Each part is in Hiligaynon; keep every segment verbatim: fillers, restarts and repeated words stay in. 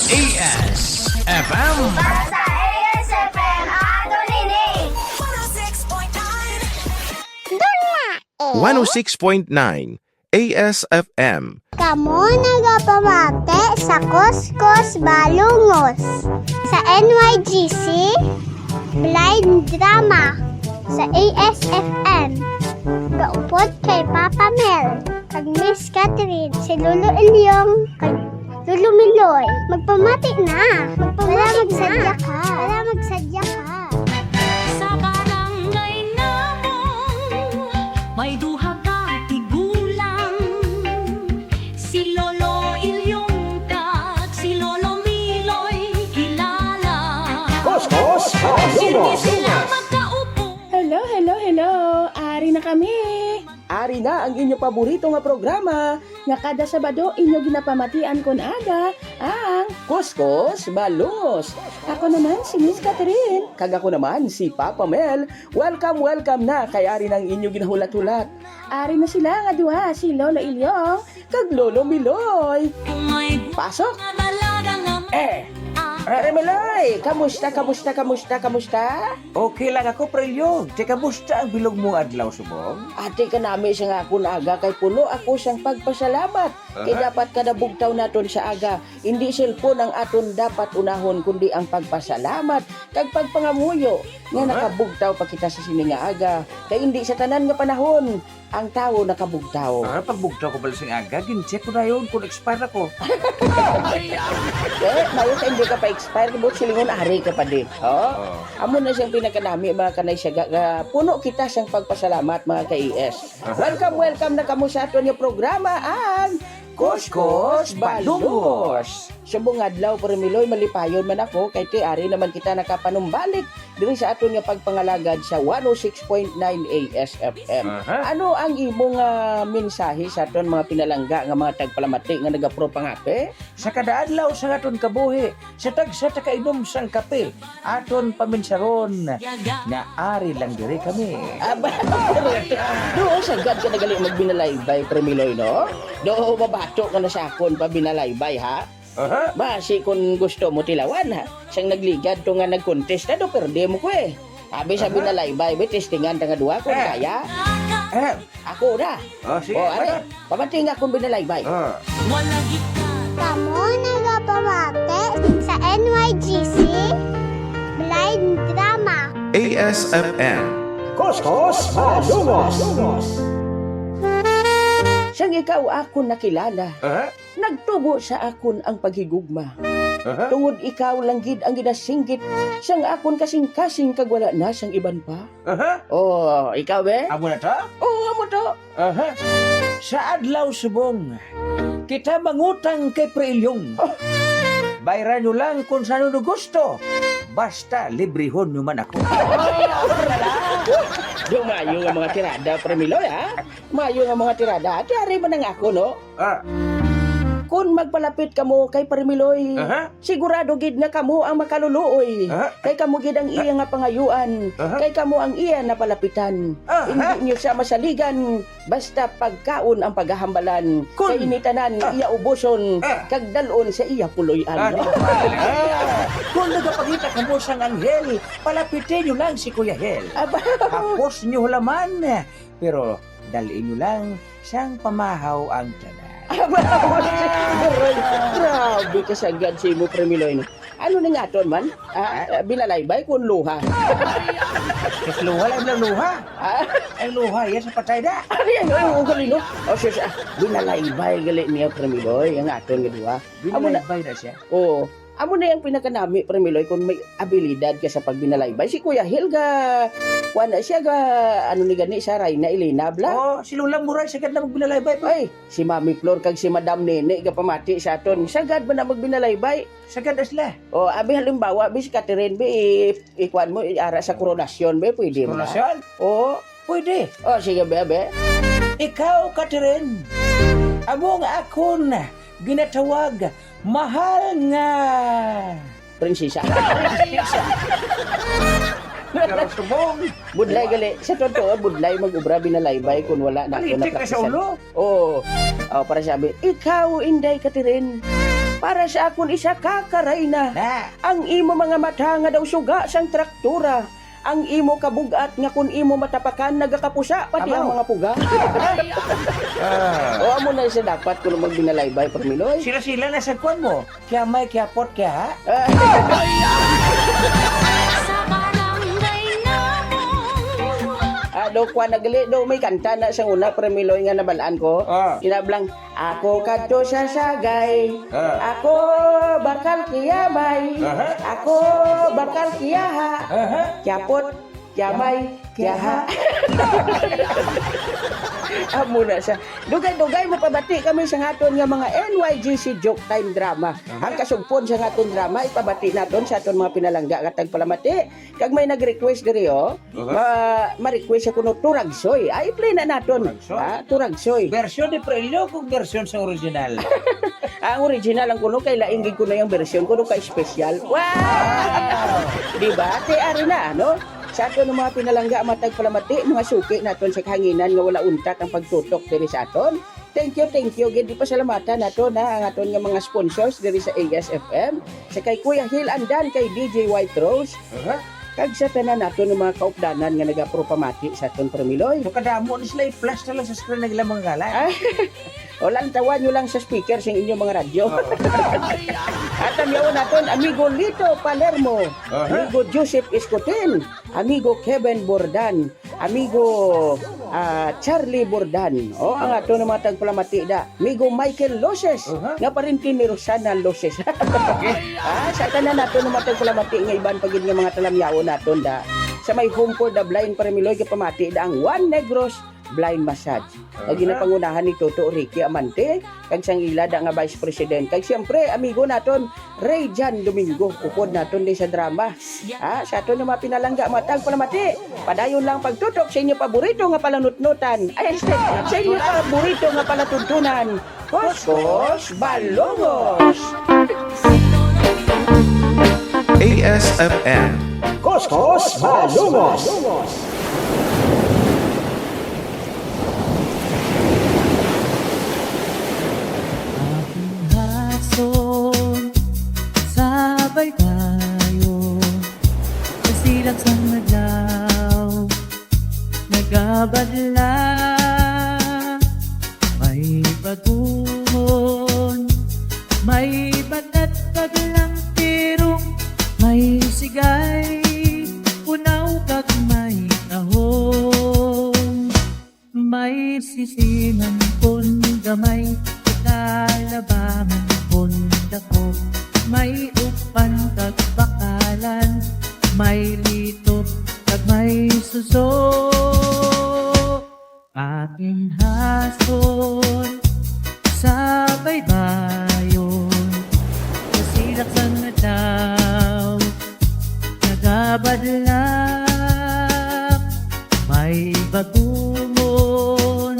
A S F M. Para sa A S F M, ato nini. Duna, eh. One oh six point nine A S F M. Kamo nagapamati sa Kuskus Balungos sa N Y G C Blind Drama sa A S F M. Kaupod kay Papa Mel kag Miss Catherine, si Lolo Ilyong kag Lolo Miloy. Magpamati na. Magpamati na. Para magsadya ka. Para magsadya ka. Sa barangay namong may duha ka tigulang, si Lolo Ilyong kag si Lolo Miloy kilala. Kuskus Balungos. Sila magkaupo. Hello, hello, hello. Ari na kami. Ari na ang inyo paborito nga programa nga kada Sabado inyo ginapamatian kon aga, ang Kuskus Balungos. Ako naman si Miss Catherine. Kag ako naman si Papa Mel. Welcome, welcome na kay ari na ang inyo ginahulat-hulat. Ari na sila nga duha, si Lolo Ilyong kag Lolo Miloy. Pasok. Eh, Rere Miloy, kamusta, kamusta, kamusta, kamusta? Okay lang ako, Prelyo. Te, kamusta ang bilog mo adlaw subong? Ati kanami sang akon aga kay puno ako sang pagpasalamat. Kay Aha. dapat kada bugtaw naton sa aga, hindi cellphone ang aton dapat unahon, kundi ang pagpasalamat kag pagpangamuyo nga Aha. nakabugtaw pa kita sa sini nga aga. Kay hindi sa tanan nga panahon ang tawo nakabugtaw. Ah, pagbugtaw ko pala sing aga, gin-check ko na yun kung expire ako. Eh, mayo ka hindi ka pa-expire, buot silingon ari ka pa di. Oh? Oo. Amo na siyang pinakanami, mga kanay siya, ga-, ga-, puno kita siyang pagpasalamat, mga ka-A S. Aha. Welcome, welcome na kamo sa aton nga programa, ang Kuskus Balungos. Subong adlaw, Pare Miloy, malipayon man ako, kay ti ari naman kita nakapanumbalik diri sa aton nga pagpangalagad sa one oh six point nine A S F M. Aha. Ano ang imong, ah, mensahe sa aton mga pinalangga nga mga tagpalamati nga nagapropangape? Sa kada adlaw sa aton kabuhi, sa tagsa ta kainom sang kape, aton paminsaron nga ari lang diri kami. Aba, duo sagad ka na gali magbinalaybay, Pare Miloy, no? Duo mabato ka na sa akon pabinalaybay, ha? Aha. Basi kun gusto mo tilawan, ha? Sang nagligad to nga nagkontesta, do perde mo ko eh. Abi sa Aha. binalaybay, be, testingan ta nga duha kung Eh. kaya. Eh. Ako na. Oh, sige, O, are, ano? pamati nga akong binalaybay. Ah. Kamo nagapamati sa N Y G C Blind Drama. A S F M. Kuskus Balungos. Sang ikaw akon nakilala, Aha. nagtubo sa akon ang paghigugma. Aha. Tungod ikaw lang gid ang ginasinggit sang akon kasing-kasing kag wala na sang iban pa. Aha. Oh, ikaw, be? Amo na to? Oo, amo to. Aha. Sa adlaw subong, kita mangutang kay Pre Ilyong. Oh. Bayran nyo lang kung sa ano nyo gusto. Basta librihon nyo man ako. Dumayo nga mga tirada, Pre Miloy, ha? Mayo nga mga tirada. Ati, ari man ang ako, no? Ah. Kun magpalapit kamo kay Pare Miloy, Aha. sigurado gid nga kamo ang makaluluoy. Aha. Kay kamo gid ang iya nga pangayuan. Aha. Kay kamo ang iya napalapitan. Aha. Hindi niyo siya masaligan. Basta pagkaon ang pagahambalan. Kun- Kay ini tanan Ah. iya ubuson, Ah. kag dalon sa iya puloy-an. Ah, di ba? Ah. Kung nagapakita kamo sang anghel, palapitin niyo lang si Kuya Hel. Aba. Hapos niyo hulaman, pero dal-in niyo lang sang pamahaw ang tanan. Aba, aray, grabe ka sagad sa imo, Pre Miloy, no? Ano ning aton man? Ah, Ah? ah, binalaybay kun luha? Sus, luha lang lang luha. Ah? Ay, luha, yan sa patay na. Ano yan? Ay, ugali, no? O, sus, ah, binalaybay gali niya, Pre Miloy, ang aton nga duha. Amo na. Binalaybay na siya. Oo. Amo na yung pinakanami, Pre Miloy, kung may abilidad ka sa pagbinalaybay. Si Kuya Hel ga, kuwan na siya ga, ano ni gani, sa Rayna Elena, bla? Oo, si Lola Muray, sagad na magbinalaybay, pre. Ay, si Mami Flor kag si Madam Nene ga pamati sa aton. Sagad ba na magbinalaybay? Sagad na sila. O, abi halimbawa, bi si Catherine, bi, i-, ikuan mo, iara sa koronasyon, bi, pwede mo na. Koronasyon? Oo. Pwede. O, sige, be, be. Ikaw, Catherine, amo nga akon ginatawag, mahal nga Prinsesa. Prinsesa. Pero subong. Budlay gali. Sa totoo, budlay mag-obra binalaybay kung wala na ako Palitik ka sa nakakisan. Ulo. Oo. O, para sabi, ikaw, Inday Catherine, Para sa akon isa ka karayna. Na. Ang imo mga mata nga daw suga sang traktura. Ang imo kabug-at nga kun imo matapakan nagakapusa pati Abaw. Ang mga puga. Ah. O, amo na isa dapat kuno magbinalaybay, Permiloy. Sila-sila na sa kwan mo. Kaya may, kaya pot, kaya ha? Ah. Sa barangay namong. Ah, do, kwan na gali, do, may kanta na sa una, Permiloy, nga nabalaan ko. Ah. Inablang, "Ako kadto sa Sagay, ah, ako bakal kiyamay, aha, ako bakal kiyaha, aha, kiyapot, kiyamay, kiyaha." Amo na siya. Dugay-dugay mo pabati kami sa aton nga mga N Y G C Joke Time Drama. Aha. Ang kasugpon sa aton drama, ipabati naton sa aton mga pinalangga nga tagpalamati. Kag may nag-request diri, oh. Aha. Ma-, ma-request siya kuno Turagsoy. Ay, i-play na naton. Turagsoy. Ah, Turagsoy. Version ni Prelio kung version sa original? Ang original ang kuno kay lain gid kuno yung version kuno ka special. Wow! Wow! Di ba? Te, ari na, ano? Sa aton nga mga pinalangga, matag palamati, mga suki naton sa kahanginan nga wala untat ang pagtutok diri sa aton. Thank you, thank you. Gid, di pasalamatan nato na ang aton nga mga sponsors diri sa A S F M. Sa kay Kuya Hil Andan, kay D J White Rose. Aha. Kag sa tanan nato nga mga kaupdanan nga nagapropamati sa aton, Permiloy. So, kadamo ni sila, i-flash na lang sa screen ang ilang mga ngalan. Ah, o, lantawan nyo lang sa speaker sa inyong mga radyo. Oo. At ang yaon naton, Amigo Lito Palermo, aha, Amigo Joseph Escotin, Amigo Kevin Bordan, Amigo, ah, Charlie Bordan. O, ang ato nga mga tagpalamati da. Amigo Michael Loses, aha, nga parinti ni Rosana Loses. Okay. Ah, sa tanan nato nga mga tagpalamati nga iban pa gid nga mga talamyaon naton da. Sa may Home for the Blind, Permiloy, gapamati da ang Juan Negros Blind Massage. Nga, aha, ginapangunahan ni Toto Ricky Amante, kag sang ila da nga Vice President. Kag siyempre, amigo naton, Ray Jan Domingo, upod naton di sa drama. Ha? Sa aton nga mga pinalangga, mga tagpalamati, padayon lang pagtutok sa inyo paborito nga palanutnutan. Ay, este, sa inyo paborito nga palatuntunan. Kuskus Balungos! A S F M. Kuskus Balungos! Aking hason sa baybayon, sa silak sang adlaw, nagabadlak. May bagungon, may batat kag langtirong, may sigay, punaw kag may tahong. May sisiman kon gamay, kalabangan kon dako. May upan kag bakalan, may litob kag may suso. Aking hason sa baybayon, sa silak sang adlaw, nagabadlak, may bagungon,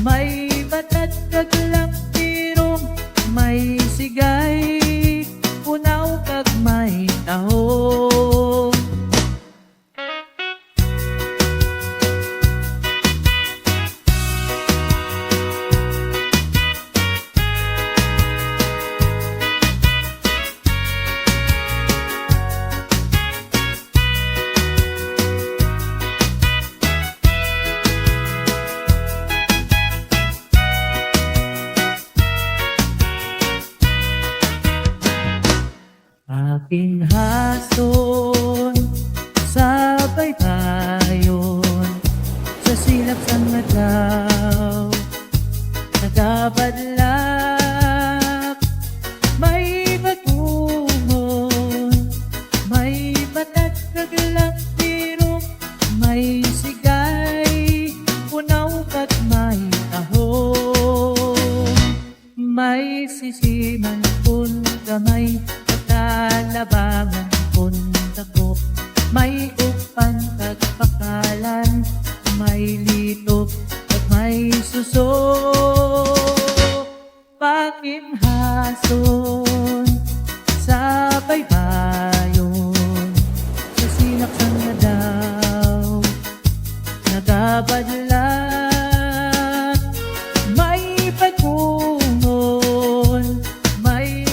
may batat kag langtirong, may sigay, punaw kag may tahong. Aking hason sa baybayon, sa silak sang adlaw, nagabadlak, may bagungon, may batat kag langtirong, may sigay, punaw kag may tahong. May sisiman kon gamay, katalabangan kon dako. May upan kag bakalan, may litob kag may suso. Pakimhason sa baybayon, sa silak sang adlaw, nagabadlak, may bagungon, may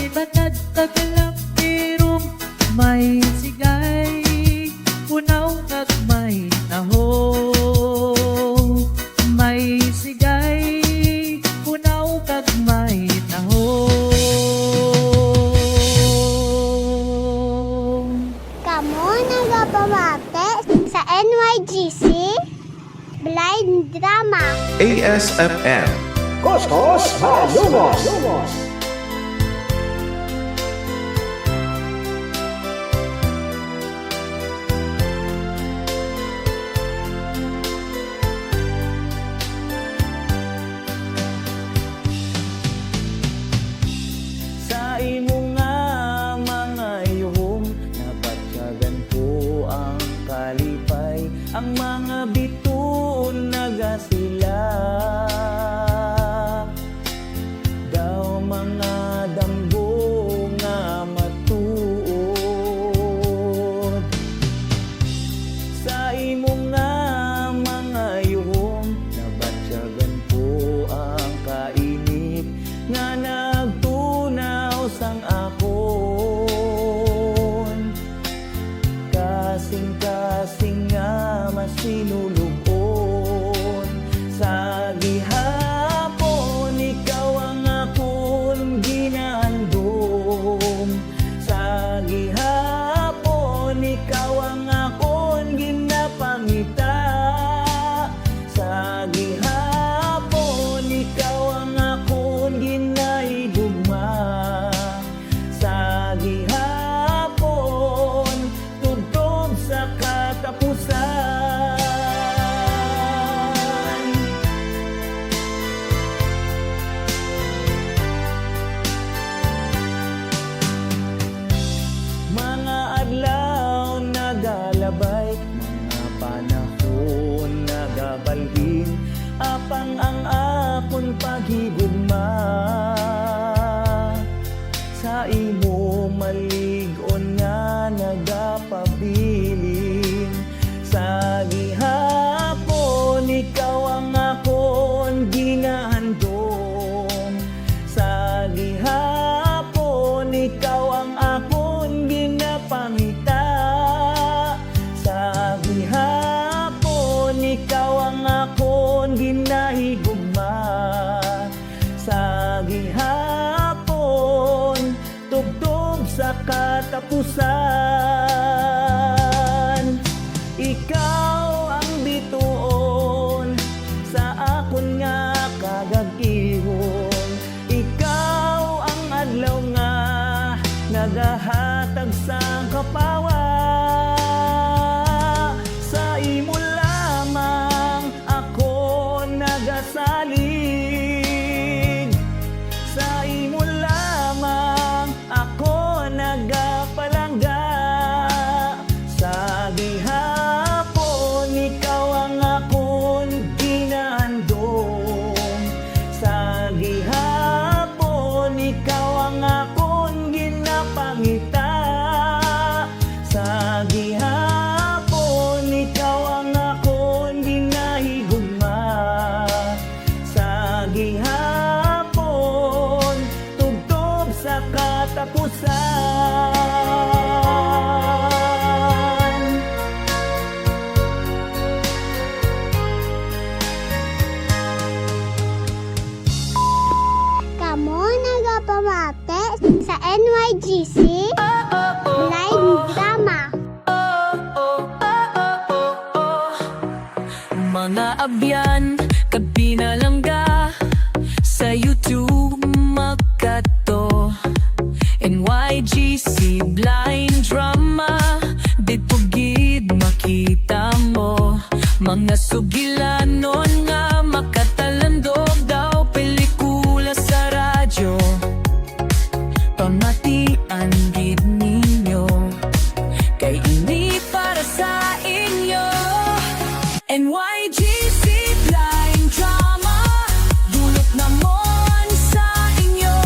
F M. Kuskus Malumos. Sa imo nga mga yuhom, nabatyagan ko ang kalipay. Ang mga bituon nagasila daw mga damgo nga matuod. Sa imo nga mga yuhom, nabatyagan ko ang kainit nga nagtunaw sang akon kasing-kasing nga masinulog-on. Sa gihapon, ikaw ang akon ginahandom. Sa gihapon, ikaw ang akon ginapangita. Sa gihapon, ikaw ang akon ginahigugma. Sa gihapon, tubtob sa katapusan. Mga adlaw nagalabay, mga panahon nagabalhin, apang ang akon paghigugma sa imo malig-on nga nagapabilin. Sa gihapon, ikaw ang akon ginahandom. Sa gihapon, ikaw ang akon ginapangita. Sa gihapon, ikaw ang akon ginahigugma. Sa gihapon, tubtob sa katapusan. Ikaw ang bituon sa akon nga kagagihon. Ikaw ang adlaw nga nagahatag sang kapawa. Sa imo lamang ako nagasalig. Sa imo lamang ako nagapalangga. Sa gihapon, ikaw ang akon ginahandom. Sa gihapon, ikaw ang akon ginapangita. Sa gihapon, ikaw ang akon ginahigugma. Sa gihapon, tubtob sa katapusan. Kamo nagapamati sa N Y G C Blind Drama. Mga abyan kag pinalangga, sa YouTube magkadto. N Y G C Blind Drama, didto gid makita mo. Mga sugilanon nga makatalandog daw pelikula sa radyo. Pamatian gid ninyo, kay ini para sa inyo. N Y G C Blind Drama, dulot namon sa inyo.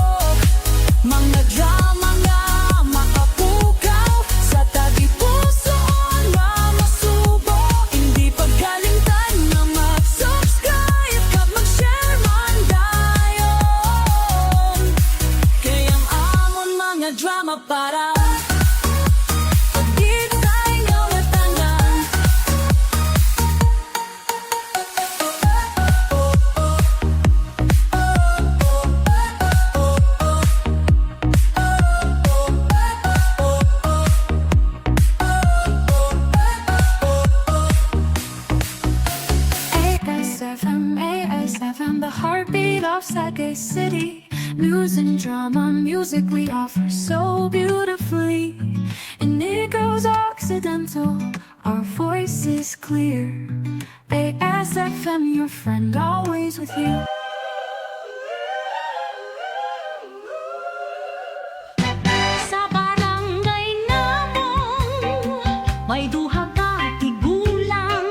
Mga drama nga makapukaw sa tagipusoon nga masubo. Hindi pagkalimtan nga mag-subscribe kag mag-share man dayon. Kay ang amon mga drama para pagkita inyo nga tanan. A S F M, A S F M. city. News and drama, music we offer so beautifully. And it goes Occidental, our voice is clear. A S F M, your friend, always with you. Sa barangay namong may duha ka tigulang,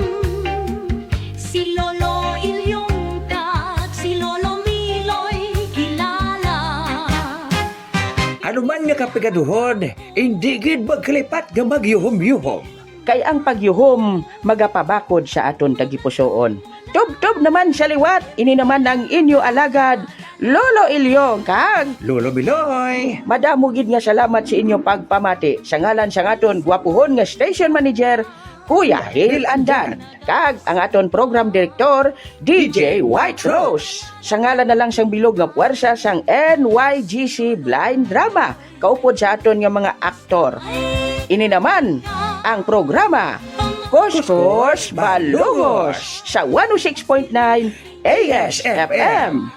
si Lolo Ilyong kag si Lolo Miloy kilala. Ano man nga kapigaduhon, indi gid magkalipat nga magyuhom-yuhom. Kay ang pagyuhom magapabakod sa aton tagipusoon. Tubtob naman sa liwat, ini naman ang inyo alagad, Lolo Ilyong kag Lolo Miloy. Madamo gid nga salamat sa inyo pagpamati sa ngalan sang aton gwapuhon nga station manager, Kuya Hil Andan, kag ang aton program director, D J White Rose. Sa ngalan na lang sang bilog nga puwersa sang N Y G C Blind Drama, kaupod sa aton nga mga aktor. Ini naman ang programa Kuskus Balungos sa one oh six point nine A S F M.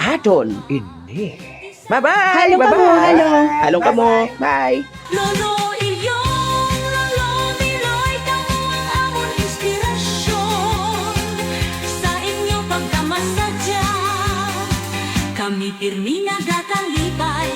Aton ini. Bye-bye! Halong kamo, bye-bye! Halong kamo! Bye! Lolo Ilyong, Lolo Miloy, kamo ang amon inspirasyon. Sa inyo pagkamasadya, kami pirmi nagakalipay.